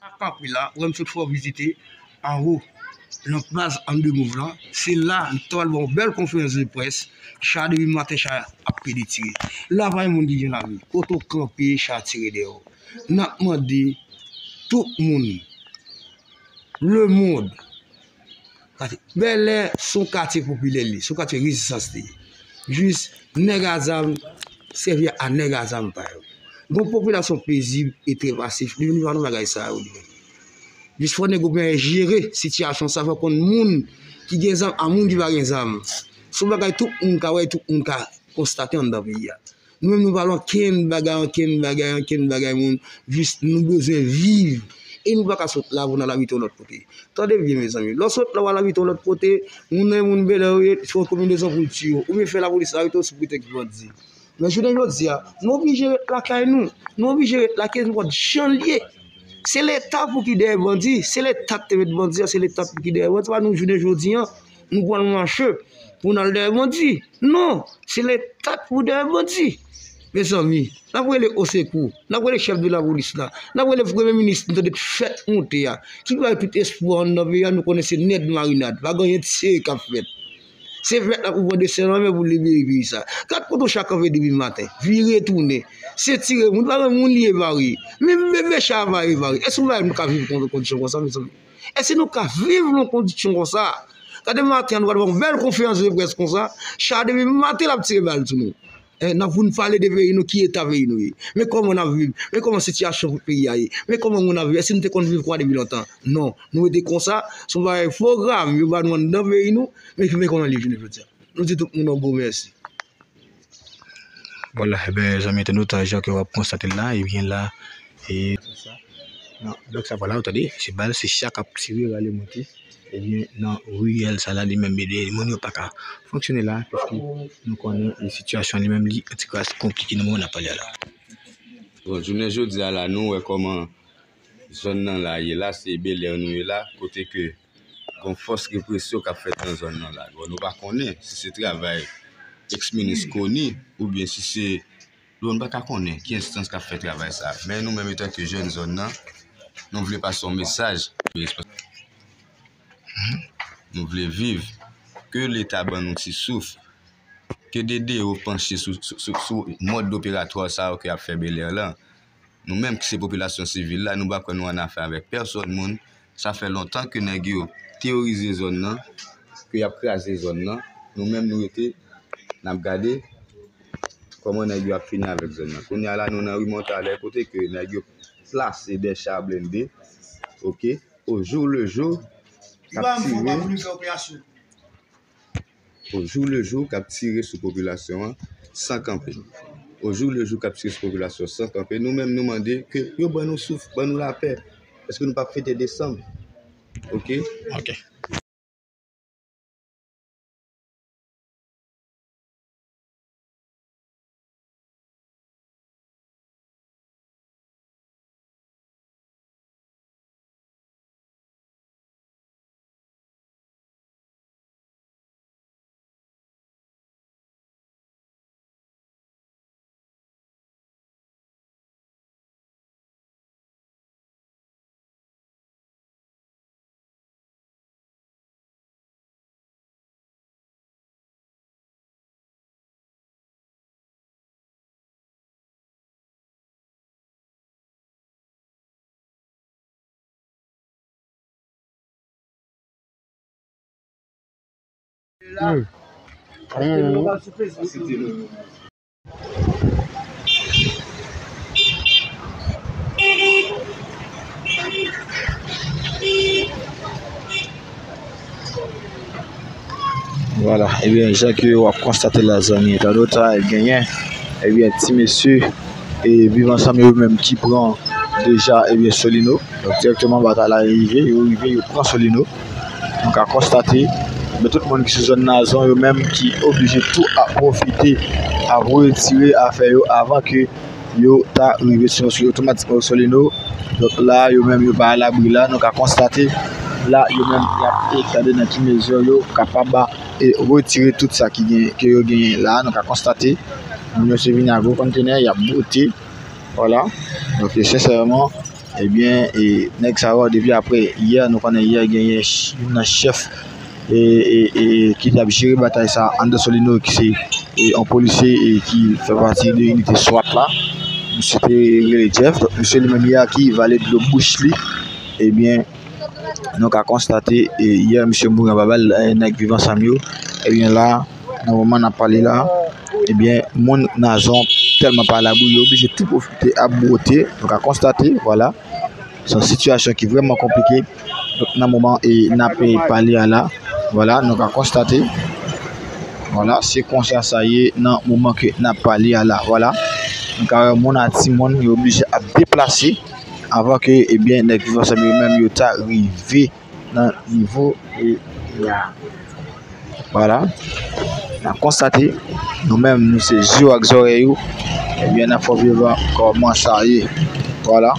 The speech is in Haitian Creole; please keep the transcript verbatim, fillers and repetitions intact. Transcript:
Ak kanpe la, ou wè m sot fè w vizite anwo, nan baz Ann de Mouv lan. Se la, nou t al ba yon bèl konferans de près, cha depi maten, cha ap pede tire. La, pa gen moun ki gen lavi. Kote w kanpe, cha tire dèyè w. N ap mande tout moun, lemonn, Bèlè se yon katye popilè li, se yon katye rezistans li ye. Jis nèg a zam sèvi a nèg a zam pa yo. Gon popilasyon pezib e trè pasif, li vin pa nan bagay sa yo li menm. Jis fò nèg yo byen jere sitiyasyon sa, fò konn moun ki gen zam a moun ki pa gen zam. Se yon bagay tout moun ka wè, tout moun ka konstate anndan peyi a. Nou menm nou pa vle ankenn bagay, ankenn bagay, ankenn bagay moun. Jis nou bezwen viv. E nou pa ka sot la pou n al abite yon lòt kote. Tande byen, mezanmi. Lè w sot la w al abite yon lòt kote, moun nan moun Bèlè yo ye, se yon konbinezon pou l tiye w. Oubyen fè lapolis arete w sou pretèks bandi. Men jounen jodi a, nou oblije ret lakay nou. Nou oblije ret lakay nou, nenpòt jan l ye. Se Leta pou ki dèyè bandi. Se Leta k te met bandi an, se Leta pou ki dèyè bandi. Se pa nou jounen jodi a, nou pral mache pou n al dèyè bandi. Non, se Leta k pou dèyè bandi. Mezanmi, n ap rele osekou, n ap rele chèf de lapolis la, n ap rele premye minis nou tande k fèk monte a, ki bay tout espwa anndan peyi a, nou konnen se nèg marinad, pa gen anyen serye k ap fèt. Se fèt la pou pran desèl nan men pou libere peyi sa. Gad kote w cha kanpe depi maten, vire tounen, se tire moun, pa gen moun li epare. Menm bebe cha pa epare. Èske nou pa menm ka viv nan kondisyon konsa, mezanmi? Èske nou ka viv nan kondisyon konsa? Gade maten an, nou pral fè yon bèl konferans de près konsa, cha depi maten l ap tire bal sou nou. Eh, n ap vin pale de peyi nou, ki eta peyi nou ye. Men kòman n ap viv, men kòman sitiyasyon peyi a ye, men kòman moun ap viv. Èske nou te konn viv konsa depi lontan? Non, nou rete konsa, se yon bagay pwograme yo ba nou anndan peyi nou, men, men kòman li ye jounen jodi a. Nou di tout moun yon gwo mèsi. Vwala, ebyen, zanmi entènot, jan ke w ap konstate l la, ebyen la, e, nan blòk sa, vwala, ou tande, se bal, se cha k ap tire, rale monte. Ebyen, nan riyèl sa la, li menm, ebyen, moun yo pa ka fonksyone la, paske nou konnen, e, sitiyasyon li menm, li, antikras, konplike nan moman n ap pale a la. Bon, jounen jodi a la, nou wè kòman zòn nan la ye la, se Bèlè nou ye la, kote ke gon fòs represyon k ap fèt nan zòn nan la. Bon, nou pa konnen si se travay eks minis Conille oubyen si se, bon, nou pa ka konnen ki enstans k ap fè travay sa. Men nou menm, antanke jèn zòn nan, nou vle pase yon mesaj. Nou vle viv. Ke Leta ban nou ti souf. Ke D D O panche sou, sou, sou, sou mòd operatwa sa yo ke y ap fè Bèlè lan. Nou menm ki se popilasyon sivil la, nou pa kwè nou annafè avèk pèsòn moun. Sa fè lontan ke nèg yo teworize zòn nan, ke y ap kraze zòn nan. Nou menm nou rete, n ap gade kòman nèg yo ap fini avèk zòn nan. Kounye a la, nou nan ri Montalè, kote ke nèg yo plase de cha blende, oke, au jour le jour, k ap tire. Au jour le jour, k ap tire sou popilasyon an san kanpe. Au jour le jour, k ap tire sou popilasyon san kanpe. Nou menm, nou mande ke yo ban nou souf, ban nou lapè. Èske nou p ap fete desanm? Oke? Oke. Vwala, ebyen, jan ke w ap konstate la, zanmi entènot, e genyen, ebyen, ti mesye, e Viv Ansanm yo menm ki pran deja, ebyen, Solino. Donk, dirèkteman, batay la rive, yo rive, yo pran Solino. Nou ka konstate, men tout moun ki sou zòn Nazon yo menm ki oblije tou ap pwofite ap retire afè yo avan ke yo ta rive sou, sou otomatikman yo Solino. Donk la, yo menm yo pa alabri la. Nou ka konstate la, yo menm y ap gade nan ki mezi yo kapab, e, retire tout sa ki gen, ke yo genyen la. Nou ka konstate, moun yo se vini ak gwo kontenè, y ap bwote. Vwala. Donk, sensèman, Ebyen, e, nèg sa yo, depi apre yè, nou konnen yè genyen ch-, youn nan chèf, e, e, e, ki t ap jere batay sa anndan Solino, ki se, e, yon polisye, e, ki fè pati de inite swat la. Misye te rele Jeff. Donk, misye li menm yè ki vale dlo bouch li. Ebyen, nou ka konstate, e, yè misye mouri anba bal, e, nèg Viv Ansanm yo. Ebyen, la, nan moman n ap pale la, ebyen, moun nan zòn tèlman pa labou, yo oblije tou pwofite ap bwote. Nou ka konstate, vwala. Se yon sitiyasyon ki vrèman konplike. Donk, nan moman, e, n ap, e, pale a la, vwala, nou ka konstate, vwala, se konsa sa ye nan moman ke n ap pale a la, vwala. Nou ka wè moun ak timoun, yo oblije ap deplase anvan ke, ebyen, nèg Viv Ansanm yo menm yo ta rive nan nivo, e, la. Vwala. N ap konstate, nou menm, nou se je w ak zòrèy ou. Ebyen, n ap fè w viv kòman sa ye. Vwala.